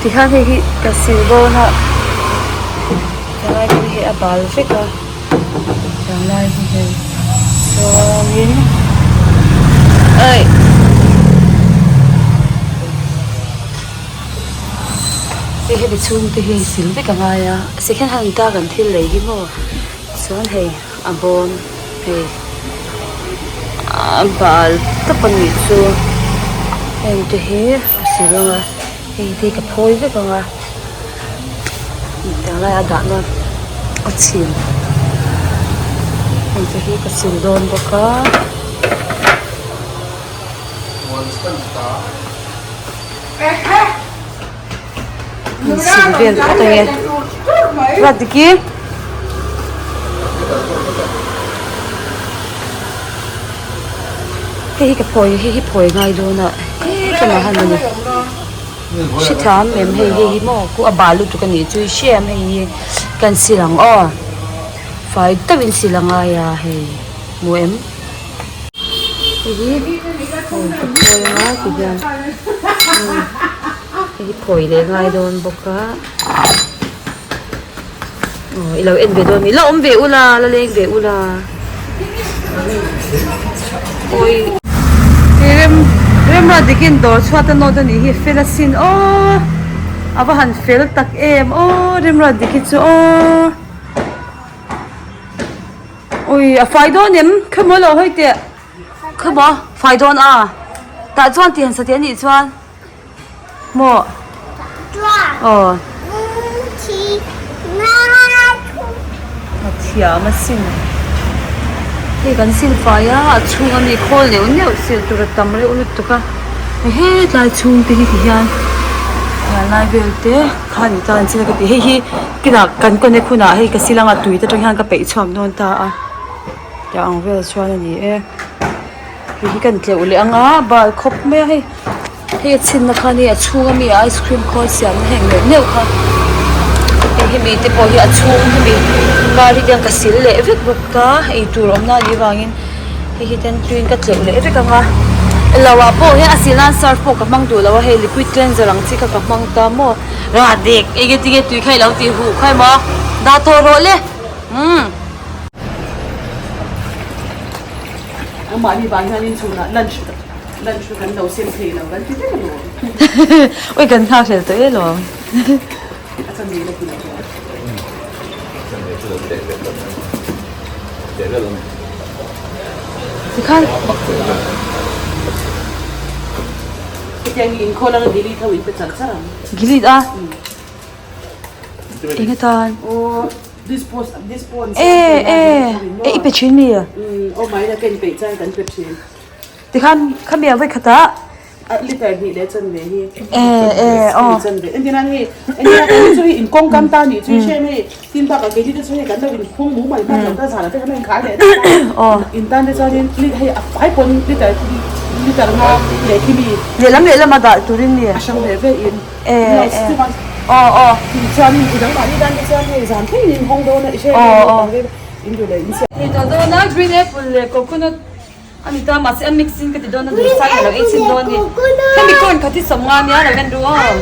Tikhan hei hi ka sil dawn a helai pawh hi a bal vek a helai hi hei chuanin aih hei hemi chhung te hi sil vek a ngai a second hand a kan thil lei hi maw chuan hei a bawm hei a bal tawp a nih chu heng te hi ka sil ang a hei te hi ka phawi vek ang a tiang lai a dah na a chhin heng te hi ka sil dawn bawk a. Sil vel phawt ang e Radiki hei hi ka phawi hei hi phawi ngai dawn a he ka han ani hrethiam em hei hei hi maw khu a bal lutuk a nih chu i hria em hei hi kan sil ang aw fai deuhin sil a ngai a hei hmu em. Hei hi aw ka phawi anga ti hian hei hi phawi leh ngai dawn bawk a aw i lo en ve dawn mi la awm ve ula la leng ve ula phawi hei rem remruat dikin dawr chhuat a nawt a nih hi fel asin aw a va han fel tak em aw remruat dik hi chu aw. Ui a fai dawn em khawmaw lo hawi teh khawmaw fai dawn a tah chuan ti han sa teh anih chuan maw aw a thiam asin hei kan sil fai a a chhung ami khawl neuh neuh sil tur a tam reuh lutuk a hetlai chhung te hi ti hian lai vel te kha ni ta an chil ka ti hei hi. Kinah kan connect hunah hei ka silanga tui te atang hian ka peih chhuak dawn ta a tiang ang vel chuan a ni e hei hi kan tleuh leh ang a bal khawp mai a hei hei a chhinna kha nia a chhung ami ice cream khawl siamna heng neuh neuh kha hei hemi te pawh hi a chhung hemi kar hi tiang ka sil leh vek bawk a eitur awmna anih avangin hei hi ten tuiin ka tleuh leh vek ang a lo ah pawh hian a sil nan surf pawh ka hmang duh lo a hei liquid cleanser ang chi kha ka hmang ta maw. Rah dek enge tinge tui kha ilo tih huh kha emaw dah tawh rawh le umm. Amahni vang hian in chhunah lunch lunch chu kan lo sem thei lo kan ti vek alawm. Ui kan nghak hlel tawh e lawm. A chan ve la ti lo chuan. Chan ve chu lo teh vel lo mai. Teh vel awm e. Tikhan. Bak teh vel. Hetiang hi inkhawl anga delete ho in pe char char ang. Delete a? Eng atan? Aw dispose dispose E e e i pe thin mi? Aw mai la ka in peih chuan kan pe thin. Tikhan khami a vawikhat ah. A liter hnih leh chanve hi. E e aw. Chanve entir nan hei entir nan chu hei inkawng kam ta nih chu i hre hei tin bakah keini te chu hei kan lo inkhung mu mai hman lo ta zan ah te kan lo inkhai leh ta a in tan te chuanin hei a fai pawn liter liter nga leh khi mi. Lehlam lehlam a dah turin mi. A hrang ve ve in. E e aw aw. Chuanin i dangmahni tan te chuan hei zan thlengin in hawng dawn a i hre hei in duh leh in siam. Hei tawh dawn a green apple leh coconut. A ni ta mahse a mix in ka ti dawn a duh sai ka lo ei chhin dawn ni. Hemi corn khat hi sawmnga nia lo en ru aw.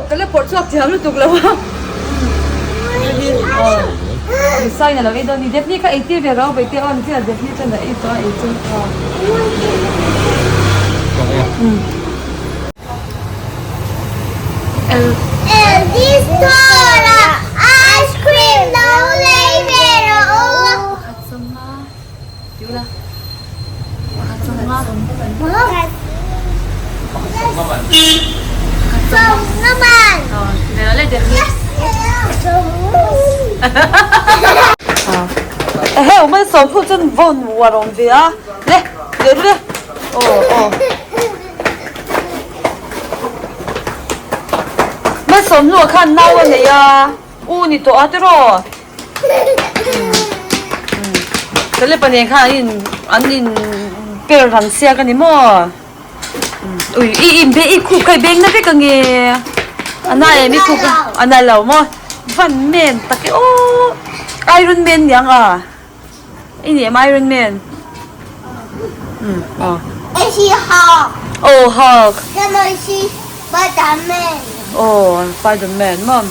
Ka la pawrh chhuak thiam lutuk lo a. Duh sai na lo ei dawn ni. Daphne kha ei tir ve ro bai te aw ni chiah Daphne chuan a ei tawh a ei chu. Eheu malsawm phu chuan vawn uar awm ve a le leh le aw aw. Malsawm hnuah khan nau a nei a, u ni tawh a tiraw? Caleb-a nen khan an in an in per rang siak a ni maw? Ui i in be i khup kha i beng na vek ange a na em i khup a na lo maw? Van men tak e aw Iron Man niang a. I ni em Iron Man? Umm aw. Aw Hulk. Aw Spiderman maw.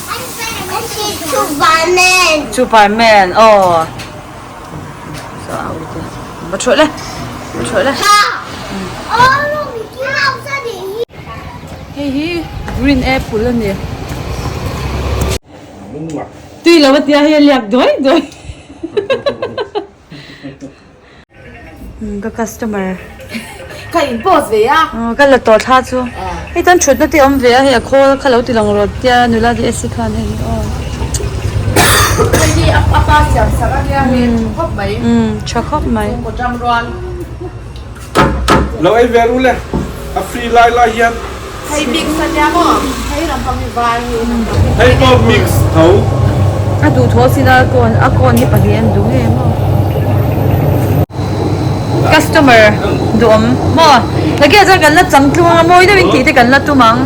Superman aw. Va thuah le va thuah le. Hei hi green apple a ni. Tui lo a tia hei a liak duai duai. Ka customer ka in post ve a ka la tawh thla chu hei tan thutna te awm ve a hei a khawl kha lo ti lang rawt tia nula te ac khan hei hi aw hei hi a pa siam sak a nia hei khawp mai tha khawp mai chhungkaw tang rual lo ei ve ru le a free lai lai hian hei mix a nia maw hei lampang hi vai hei lampang hi hei pawh mix tho a duh thaw sin a kawn a kawn hi pahnih an duh ngei maw customer duhawm maw nakih ah chuan kan la chang tlung anga mawi deuhin tih te kan la tum ang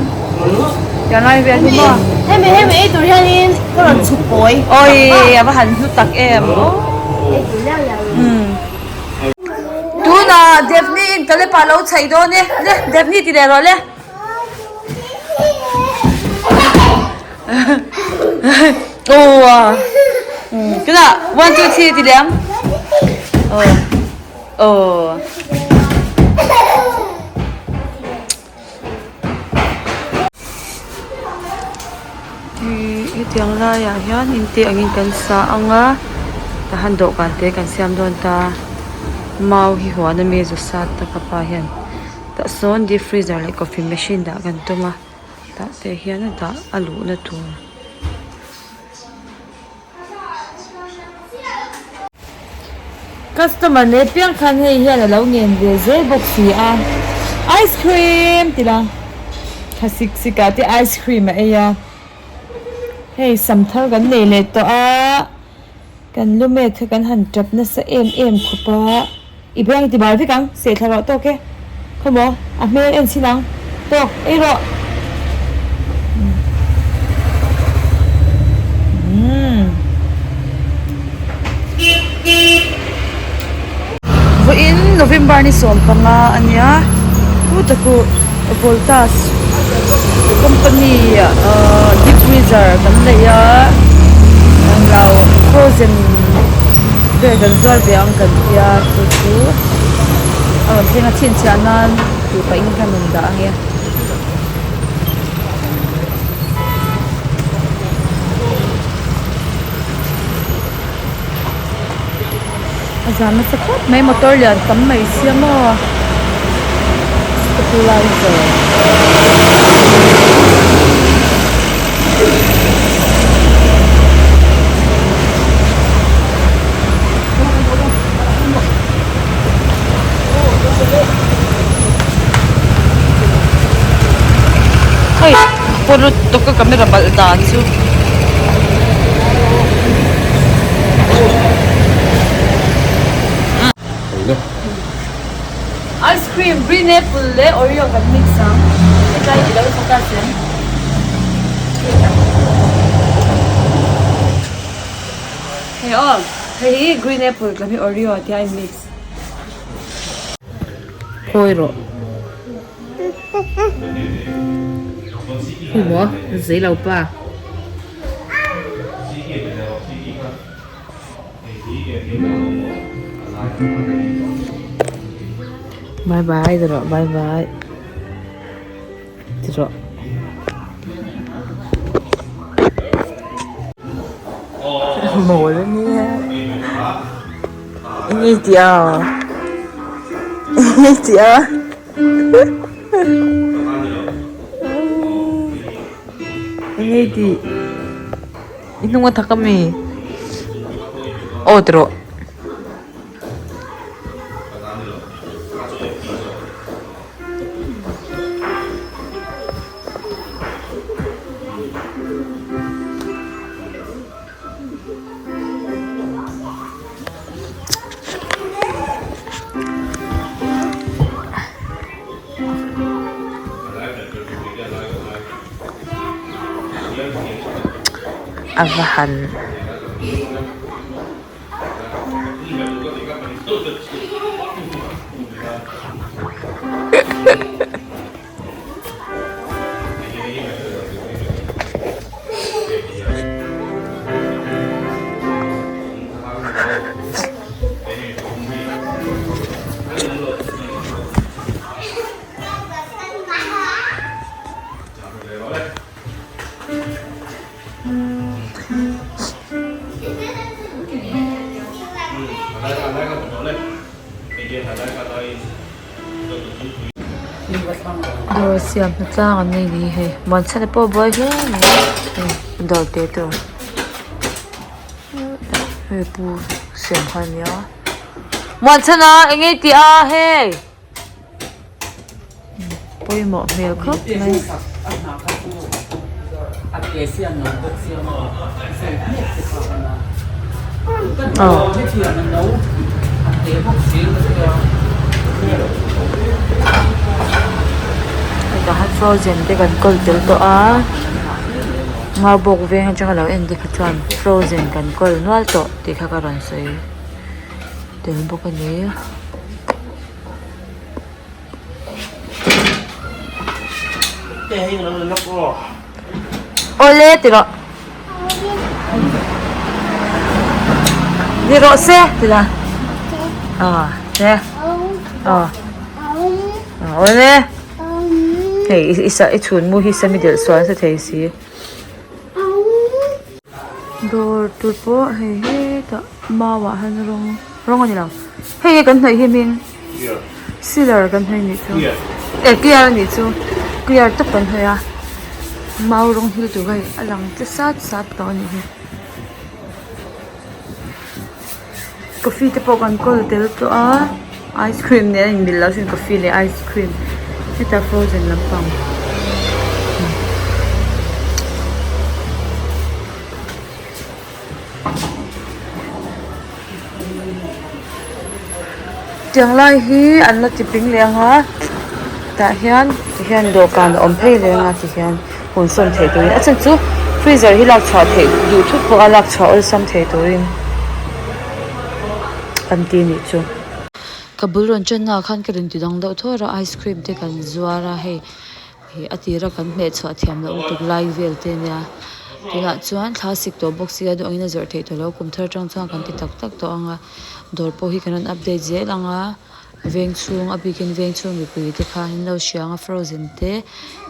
tiang lai vel hi maw hemi hemi ei tur hianin ka rawn chhuk pawi awi a va han hlu tak em aw Tunah Devni in Caleb ah lo chhaih dawn e, le Devni ti leh rawh le. Aw tunah 1 2 3 ti leh ang. Aw aw. Hetiang laiah hian in te angin kan sa ang a tahan dawhkan te kan siam dawn ta mau hi huan ami zu sat ta ka pa hian tah sawn deep freezer leh coffee machine dah kan tum a tah te hian a dah a luhna tur. Customer leh piang khan hei hian a lo ngen ve zel bawk si a, ice cream ti la thla sik sik ah te ice cream a ei a, hei sam thar kan nei leh tawh a, kan lu mek kha kan han tap nasa em em khawp a, i biang i ti bar vek ang seh thla rawh tawk e, khawmaw a hmel en chhin ang tawk ei rawh. Vawiin November ni 15 a nia pu taku Voltas company ahh deep freezer kan nei a englo frozen vel kan zuar ve ang kan tia chu chu a rawn thleng a chhinchhiah nan tih pahin ka rawn dah ang e. A zan nasa khawp mai motor lian tam mai sia maw stabilizer. Hei paw lutuk a camera balh dan chu. Ice cream green apple leh oreo kan mix ang hetlai i lo focus em hei aw hei hi green apple tlem hi oreo tia i mix. Khawi rawh. Khawi maw zei lo pa. Bye bye ti rawh bye bye ti rawh. Mawl a nia eng nge tih a eng nge tih a eng nge tih i hnung a thak ami aw ti rawh. A va han Dawr siam hna tlang an nei ni hei muanchhana pawh a buai hle mai hei dawr te tur hei pu siam kha ania muanchhana eng nge i tih a hei. Pawimawh hmel khawp mai. Hetah hian frozen te kan kawl tel tawh a maubawk veng atanga lo en te kha chuan frozen kan kawl nual tawh tih kha ka rawn sawi tel bawk a ni. Awle ti rawh ni rawh se ti la aw te aw awle hei i sa i chhun mu hi semi delh sual nasa thei si dawr tur pawh hei hetah mau ah hian rawng rawng a ni lo hei hi kan hnawih hi hming sealer kan hnawih nih chu eh clear a nih chu clear tawp kan hnawih a mau rawng hi lutuk a hei a lang che sat sat tawh a nih hi coffee te pawh kan kawl tel tawh a ice cream nen a inmil lo sin coffee leh ice cream hetah frozen lampang. Tiang lai hi an la ti ping leh ang a tah hian ti hian dawhkan a awm phei leh ang a ti hian hun sawn theih turin a chhan chu freezer hi lak chhuah theih duh thut pawh a lak chhuah awlsam thei turin an ti a nih chu. Ka bul rawn channa ah khan ka rawn ti dang deuh thawr a ice cream te kan zuar a hei. Ih a tira kan hmeh chhuah thiam loh lutuk lai vel te ania tunah chuan thla sik tawh bawk sia duh angin a zawrh theih tawh lo kum thar atang chuan kan ti tak tak tawh ang a dawr pawh hi kan rawn update zel ang a veng chhung a bikin veng chhung mipui te kha an lo hria ang a frozen te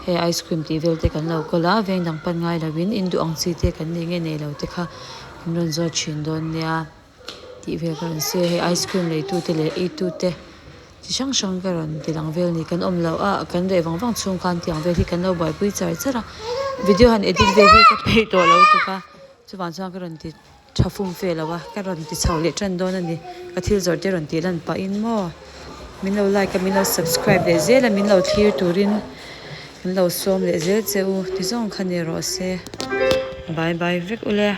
hei ice cream tih vel te kan lo kawl a veng dang pan ngai lovin in duh ang chi te kan nei nge nei lo te kha an rawn zawt thin dawn nia. Tih vel ka rawn sawi a hei ice cream lei tu te leh ei tu te chi hrang hrang ka rawn ti lang vel a ni kan awm loh a kan reh vang vang chhung khan tiang vel hi kan lo buaipui char char a video han edit vel hi ka peih tawh lo tuk a chuvang chuan ka rawn ti tha fum fe lo a ka rawn ti chho leh tan dawn a ni ka thil zawrh te rawn tih lan pahin maw min lo like a min lo subscribe leh zel a min lo thlir turin min lo sawm leh zel che u ti zawng kha ni rawh se bye bye vek ule.